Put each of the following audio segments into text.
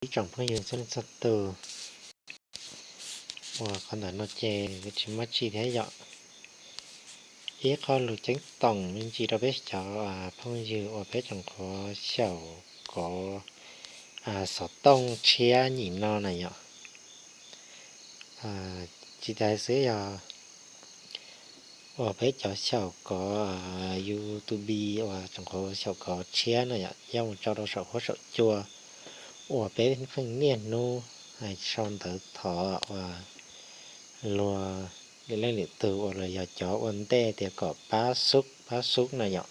Ib tsoom phooj ywg txhua leej txhua tus, uas qhov ntawm no ces tsis muaj tsi thiab yom. Ib qho lus ceeb toom me ntsis rau peb cov phooj ywg uas peb tsoom qhuav xyaum kov xov tooj tshiab nyim no na yom. Tsis tas xwb yog uas peb cov xyaum kov YouTube uas tsoom qhuav xyaum kov tshiab na yom, yog mus tso rau saum huab saum cua uas peb pheej niaj hnub hais sau ntawv thov uas luag lwm leej lwm tus uas los yog cov ua ntej tias kom pab sub pab sub na yom,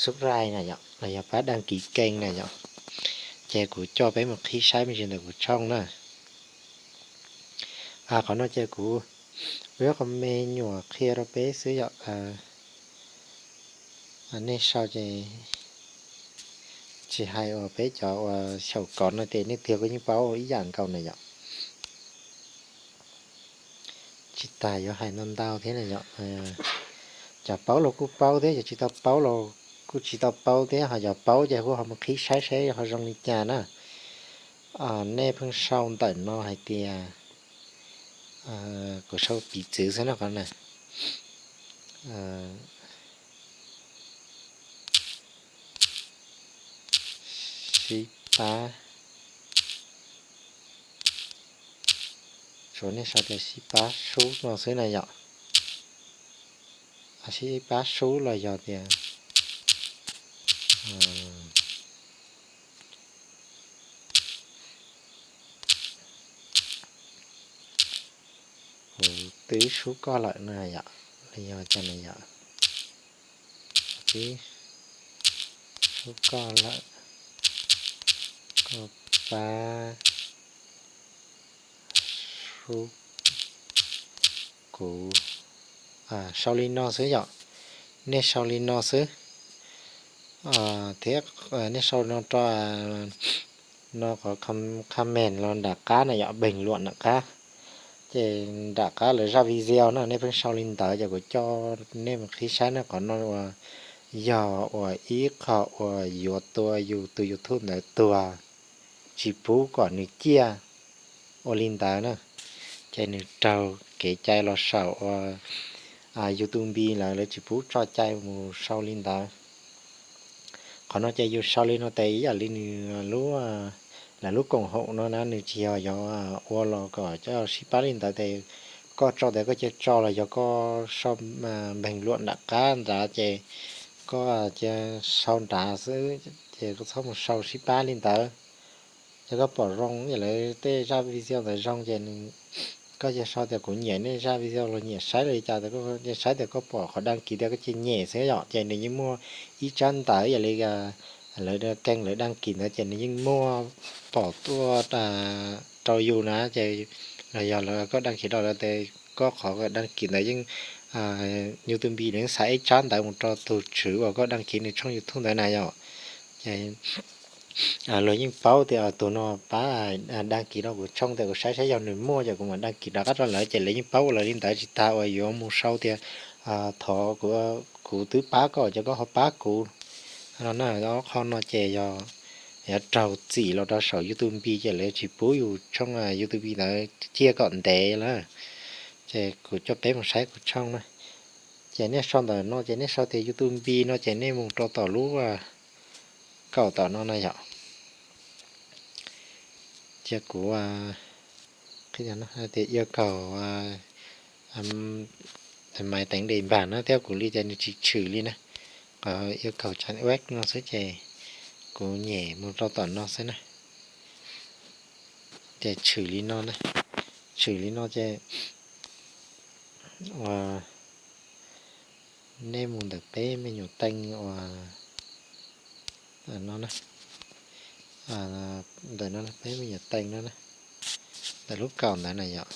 subscribe na yom, los yog pab đăng ký kênh na yom. Ces kuv coj peb mus qhib saib me ntsis ntawm kuv tshooj na. Qhov no ces kuv ua ib qho me nyuam qhia rau peb xwb yom. Nej sau ces tsis hais uas peb cov uas xyaum kov no ces nej tiag kuj yeej paub ib yam nkaus na yom. Tsis tas yuav hais ntau ntau thiab na yom. Cov paub los kuj paub thiab, cov tsis tau paub los kuj tsis tau paub thiab, ho yog paub ces kuj ho mus qhib saib saib ho zoo li cas na. Nej pheej sau ntawm no hais tias, kuv sau piv txwv xwb na qhov na. Sib pab, tsuas nej sau tias sib pab sub no xwb na yom. Sib pab sub los yog tias kuv twb sub koj lawm no yom, los yog cas na yom. Twb sub koj lawm, koj pab sub kuv. Sau li no xwb yom, nej sau li no xwb. Thiab nej sau no rau no qhov comment los nram qab na yom, bình luận nram qab. Ces nram qab lawv zaj video na nej pheej sau li ntawd ces kuv coj nej mus qhib saib na. Qhov no uas yog uas ib qho uas yuav tua yus tus YouTube ntawd tuag, tsis pub kom nws ciaj ua li ntawd na. Ces nws raug kev cai los saum uas YouTube lawv lawv tsis pub tso cai mus sau li ntawd. Qhov no ces yus sau li no tes ib yam li nws lub, lawv lub koom haum no na, nws tsis yog yuav ua los kom coj sib pab li ntawd tes koj tso tes koj cia tso los yog koj sau bình luận nram qab nrad ces koj cia sau nrad xwb ces koj txhob mus sau sib pab li ntawd. Ces koj pom zoo yam lawv tej zaj video ntawd zoo ces koj cia sau tias kuv nyiam nej zaj video los nyiam saib los li cas, cia saib tias koj pom qhov đăng ký tias koj cia nyem xwb yom, ces nws yeej muaj ib tsab ntawv yam li lawv kênh lawv đăng ký ntawd ces nws yeej muaj pom tuaj rau yus na. Ces los yog lawv koj đăng ký rau lawv tes koj qhov đăng ký ntawd yeej, YouTube lawv yeej xa ib tsab ntawv mus rau tus tswv uas koj đăng ký nws tshooj YouTube ntawd na yom. Ces luag yeej paub tias tus no pab đăng ký rau kuv tshooj tias kuv saib saib yog nws muaj ces kuv mam đăng ký rov qab rau lawv, ces lawv yeej paub ua lawv li ntawd. Tsis tas uas yuav mus sau tias thov kuv twb pab koj ces koj ho pab kuv no na. Ob qho no ces yog yuav raug txim los rau saum YouTube ces lawv tsis pub yus tshooj YouTube ntawd ciaj kom ntev lawm. Ces kuv coj peb mus saib kuv tshooj na. Ces nej sau ntawm no ces nej sau tias YouTube no ces nej mus rau tom lub kaum tom no na yom. Ces kuv tias yêu cầu máy tính để bàn na thiab kuv li ces nws tsis tshwm li na. Qhov yêu cầu trang web no xwb ces kuv nyem mus rau tom no xwb na. Ces tshwm li no na, tshwm li no ces nej mus ntawm peb me nyuam teej uas no na, ntawm no peb me nyuam teej no na, ntawm lub kaum ntawd na yom.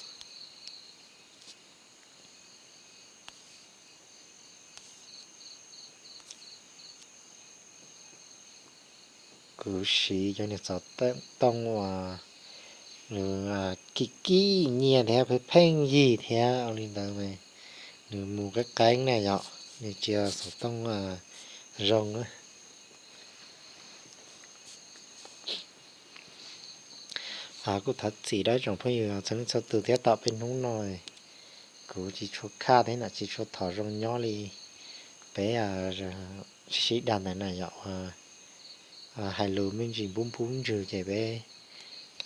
Kuv siv cov niag xov tooj uas nws kim kim nyiaj thiab pheej pheej yig thiab ua li ntawd, nws mus qeeb qeeb na yom, nws tsis yog xov tooj zoo na. Kuj thov txim rau tsoom phooj ywg txhua leej txhua tus thiab tom peb hnub no kuv tsis tshua khaj thiab no tsis tshua thov zoo nyob li. Peb sib sib dag ntawd na yom, hais lus me ntsis npub npub ntswg ces peb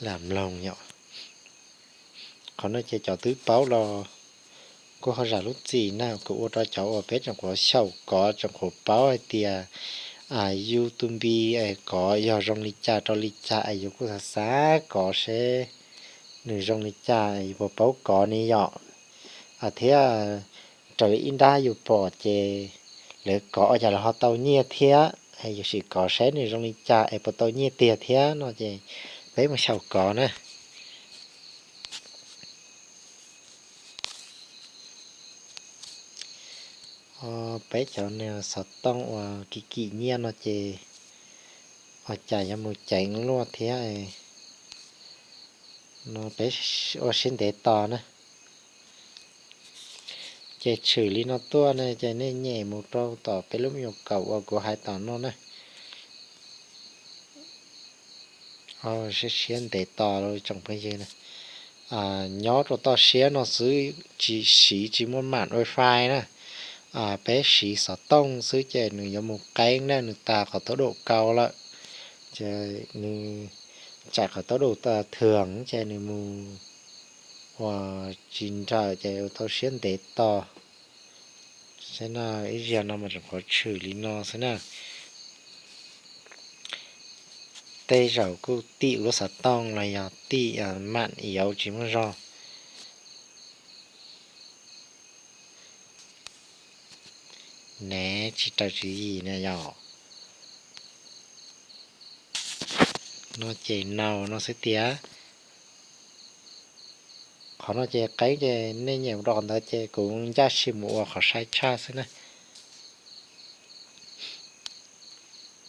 lam mloog yom. Qhov no ces cov twb paub los kuj ho zam lub txim na, kuv ua rau cov uas peb tseem qhuav xyaum kov tseem qhuav paub hais tias YouTube es kov yog zoo li cas rau li cas es yus kuj xav xav kov seb nws zoo li cas es yus puas paub kov ni yom. Thiab raws li ib nrab yus pom ces lawv kov ua cas los ho tau nyiaj thiab, yus sim kov saib nws zoo li cas es puas tau nyiaj tiag thiab no ces peb mus xyaum kov na. Peb cov niag xov tooj uas kim kim nyiaj no ces ua cas yuav mus ceev luaj thiab no peb ua siab ntev tos na. Ces tshwm li no tuaj ne ces nej nyem mus rau tom peb lub me nyuam kaum uas kuv hais tom no na. Siab siab ntev tos los tsoom phooj ywg na. Nyob rau toj siab no xwb tsis siv tsis muaj mam wifi na. Peb siv xov tooj xwb ces nws yuav mus qeeb na, nws tas qhov tau dum kau lawm. Ces nws tsaim qhov tau dum thường ces nws mus ua tsis nrawm ces tau siab ntev tos. Saib no ib zaug no mas tseem qhuav tshwm li no xwb na. Tej zaum kuj tim lub xov tooj los yog tim mam iauv tsis muaj zog. Nev tsis raws tswv yim na yom. No ces nau no xwb tiag. Qhov no ces qeeb ces nej nyem mus rau qhov ntawd ces kuv ncaj si mus ua qhov sai tshaj xwb na.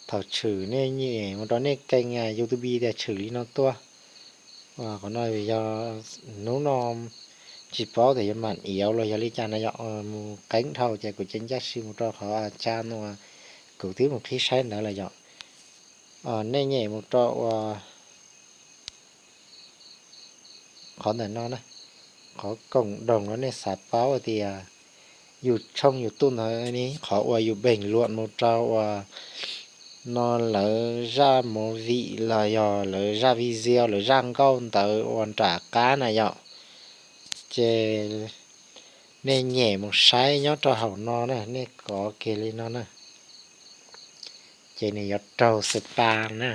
Thaum tshwm nej nyem mus rau nej kênh YouTube tias tshwm li no tuaj. Qhov no yog hnub no tsis paub tias yuav mam iauv los yog li cas na yom, mus qeeb dhau ces kuv cia ncaj si mus rau qhov tsa no kuv twb mus qhib saib ntawd lawm yom. Nej nyem mus rau ua qhov ntawm no na, qhov cộng đồng no nej xav paub tias yus tshooj YouTube ntawd ne qhov uas yus bình luận mus rau uas no lawv zaj movie los yog lawv zaj video lawv zaj nkauj ntawd ua nram qab na yom. Ces nej nyem mus saib nyob rau hauv no na, nej kov kiag li no na, ces nws yuav raug spam na.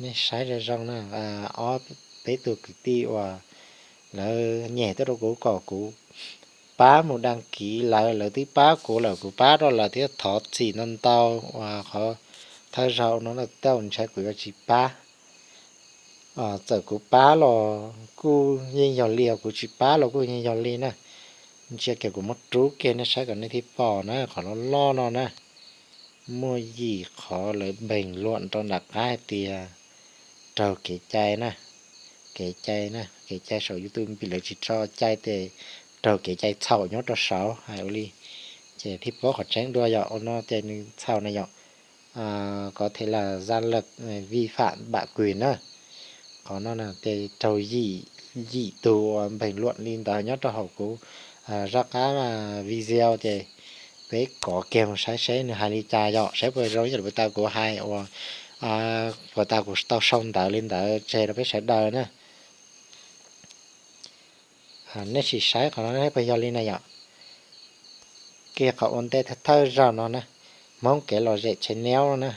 Nej saib zoo zoo na, ob peb tug kwv tij uas lawv nyem tuaj rau kuv kom kuv pab mus đăng ký lawv, lawv twb pab kuv lawm kuv pab rau lawv thiab thov txim ntau ntau uas qhov thawj zaug no na tej ntshai kuv yuav tsis pab. Txawm kuv pab los kuj yeej yog li, kuv tsis pab los kuj yeej yog li na. Ntsia kiag kuv muab rub kiag nej saib kom nej thiaj pom na, qhov loj loj no na. Muaj yim qhov lawv bình luận rau nram qab hais tias raug kev cai na, kev cai na, kev cai saum YouTube vim lawv tsis tso cai ces raug kev cai txhaum nyob rau saud hais ua li. Ces thiaj paub qhov tseeb dua yom, ua no ces nws txhaum na yom. Có thể là gian lận, vi phạm bản quyền na. Qhov no ces raug yim, yim tus uas bình luận li ntawd nyob rau hauv kuv zaj qab video ces peb kov kiag mus saib seb nws hais li cas yom, saib puas zoo ib yam li puas tas kuv hais uas puas tas kuv tau sau ntawv li ntawd tseg rau peb sawv daws na. Nej sim saib qhov no puas yog li na yom. Kiag qhov ua ntej thawj zaug no na, Hmoob Kev Lom Zem Channel na,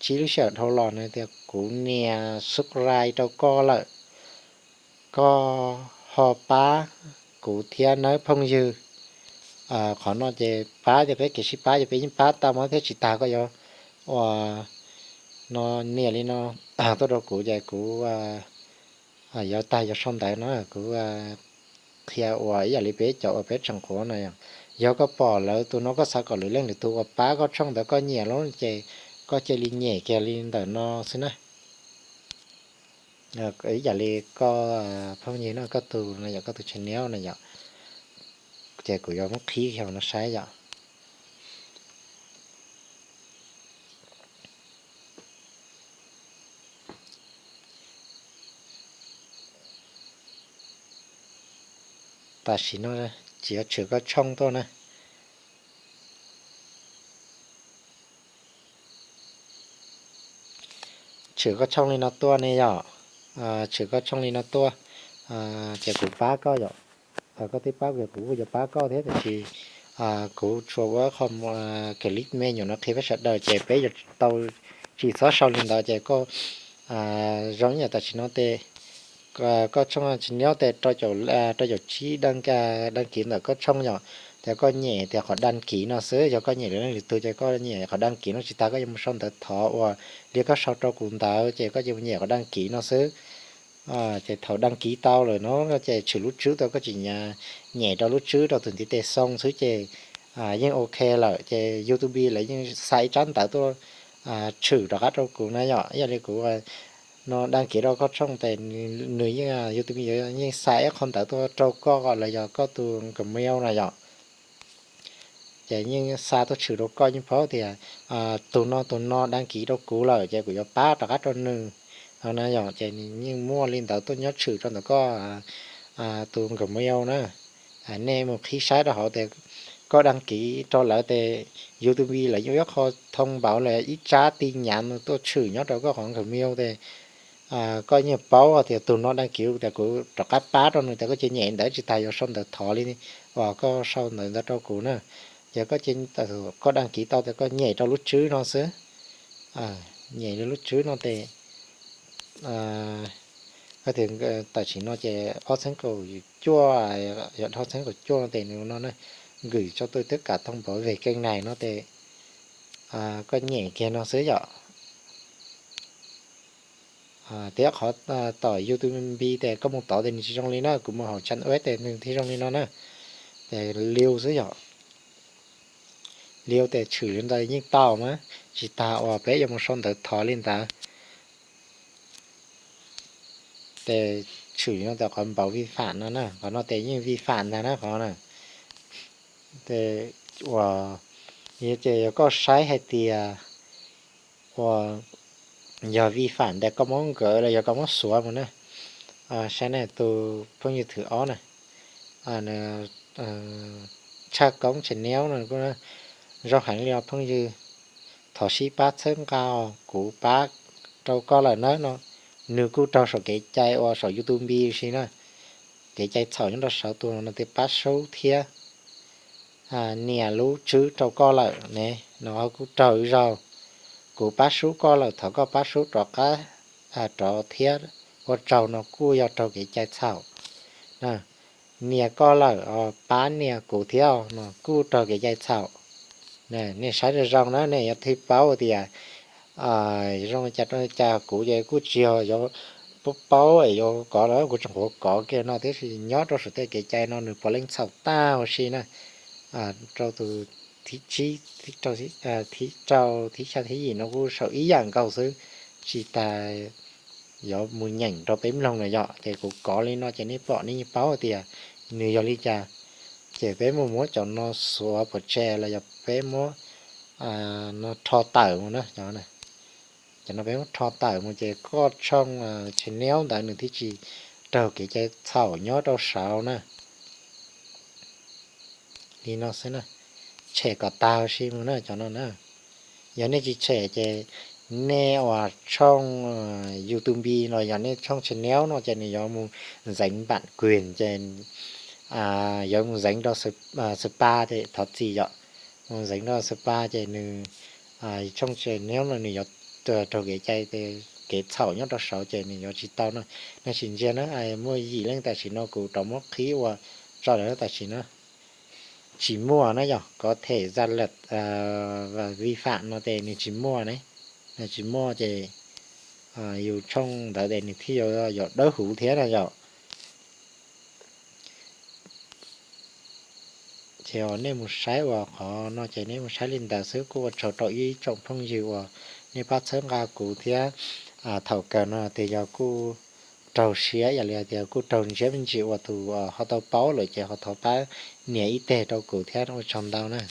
tsib lub sij hawm dhau los nws tias kuv nias subscribe rau koj lawm, koj ho pab kuv thiab nawb phooj ywg. Qhov no ces pab ces peb kev sib pab ces peb yeej pab tau mas thiab tsis tas koj yuav ua no nias li no tuaj rau kuv ces kuv yuav tag yuav sau ntawv no kuv qhia ua ib yam li peb cov uas peb tseem quav no, yog koj pom lawv tus no koj xav kom lwm leej lwm tus uas pab koj tshooj ntawd koj nyiam lawm ces koj cia li nyem kiag li ntawm no xwb na. Ib yam li koj phooj ywg no koj tus no yom, koj tus channel na yom, ces kuv yuav muab qhib kiag no saib yom. Tam sim no tsis yog tshwm koj tshooj tuaj na. Tshwm koj tshooj li no tuaj ne yom. Tshwm koj tshooj li no tuaj, ces kuv pab koj yom. Koj twb pab kuv, kuv kuj yuav pab koj thiab, tiam sis kuv tsuas ua qho clip me nyuam no qhia peb sawv daws ces peb yuav tau tsis txhob sau li ntawd ces koj zoo ib yam tam sim no tes koj tshooj tsis nyob tes rau caum tsib, dag kiv ntawm koj tshooj yom. Ces koj nyem tias qhov dag kiv no xwb, yog koj nyem lwm leej lwm tus ces koj nyem qhov dag kiv no tsis tas koj yuav mus sau ntawv thov uas li koj sau rau kuv ntawd ces koj mus nyem qhov dag kiv no xwb. Ces thaum dag kiv tau lawm no ces tshwm lub tswb tau, koj tsis nyem rau lub tswb rau tus ntiv tes xoo xwb ces yeej ok lawm. Ces YouTube lawv yeej xa ib tsab ntawv tuaj tshwm rov qab rau kuv na yom. Yog li kuv no dag kiv rau koj tshooj tes nws yeej, YouTube yeej xa ib qho ntawv tuaj rau koj los yog koj tus Gmail na yom. Ces yeej xa tuaj tshwm rau koj, yeej paub tias tus no tus no dag kiv rau kuv lawm ces kuv yuav pab rov qab rau nws no na yom. Ces nws yeej muaj li ntawd tuaj nyob tshwm rau ntawm koj tus Gmail na. Nej mus qhib saib rau hauv tias koj dag kiv rau lawv tes YouTube lawv yeej ib qho thoo npauv los ib tsab ti nyav tuaj tshwm nyob rau koj qhov Gmail tes koj yeej paub tias tus no dag kiv tias kuv rov qab pab rau nws tias koj cia nyem ntawv tsis tas yuav sau ntawv thov li uas koj sau ntawv ntawd rau kuv na. Ces koj dag kiv tau tias koj nyem rau lub tswb no xwb. Nyem li lub tswb no tes tam sim no ces ob txheeb kaum cuaj, yog ob txheeb kaum cuaj no tes nws no na, gửi cho tôi tất cả thông báo về kênh này no tes koj nyem kiag no xwb yom. Tias qhov tom YouTube tes koj mus tod tes nws tsis zoo li na, kuv mus hauv channel web tes nws thiaj zoo li no na. Tes liu xwb yom. Liu tes tshwm li ntawd yeej tau mas, tsis tas uas peb yuav mus sau ntawv thov li ntawd. Tes tshwm li no tes qhov npaum vi phạm no na, qhov no tes yeej vi phạm ntag na qhov na. Tes uas ces yog koj saib hais tias uas yog vi phạm tes koj muab nkawd los yog koj muab xuav mus na. Saib na, tus phooj ywg thwv ob na, tshaj koob channel no kuj zoo heev li os phooj ywg. Thov sib pab txhawb nqa, kuv pab rau koj lawm nawb no. Nws kuj raug saum kev cai uas saum YouTube si na, kev cai txhaum nyob rau saud, tus no tias pab sub thiab nias lub tswb rau koj lawm ne, no kuj raug ib zaug. Kuv pab sub koj lawm, thov koj pab sub rov qab rov thiab, ua tsaug, no kuj yog raug kev cai txhaum. Nias koj lawm, pab nias kuv thiab, no kuj raug kev cai txhaum. Nej saib zoo zoo na, nej yuav thiaj paub tias zoo li cas rau li cas. Kuv ces kuj tsis yog yuav paub es yuav kov los kuv tseem qhuav kov kiag no, tiam sis nyob rau saum tej kev cai no nws puav leej txhaum tag huv si na. Rau tus thib tsib, thib rau, thib xya, thib yim no kuj saum ib yam nkaus xwb, tsis tas yuav mus nyeem rau peb mloog na yom. Ces kuv kov li no ces nej pom nej yeej paub tias nws yog li cas. Ces peb mus muab cov no xuav pov tseg los yog peb muab no rho tawm mus na. Cov no peb muab rho tawm mus ces koj tshooj channel ntawd nws thiaj tsis raug kev cai txhaum nyob rau saud na. Li no xwb na, tshem kom tag huv si mus na cov no na. Yog nej tsis tshem ces nej uas tshooj YouTube los yog nej tshooj channel no ces nws yuav mus ntxeev bản quyền ces yuav mus ntxeev rau spa, thov txim yom, mus ntxeev rau spa ces nws tshooj channel no nws yuav raug kev cai, kev txhaum nyob rau saud ces nws yuav tsis tau no. Nej sim ntsia na, muaj yim leej tam sim no kuv rov muab qhib ua tso lawm tam sim no. Tsis muaj na yog có thể gian lận và vi phạm no ces nws tsis muaj ne, nws tsis muaj ces yus tshooj ntawd ces nws thiaj yuav dawb huv thiab na yom. Ces nej mus saib uas qhov no ces nej mus saib li ntawd xwb, kuj ua tsaug rau ib tsoom phooj ywg uas nej pab txhawb nqa kuv thiab. Thaum kawg no tias yog kuj raug siab ib yam li tias kuj raug ntsiab me ntsis uas tus ho tau paub lawm ces ho thov pab nias ib teg rau kuv thiab, ua tsaug ntau na.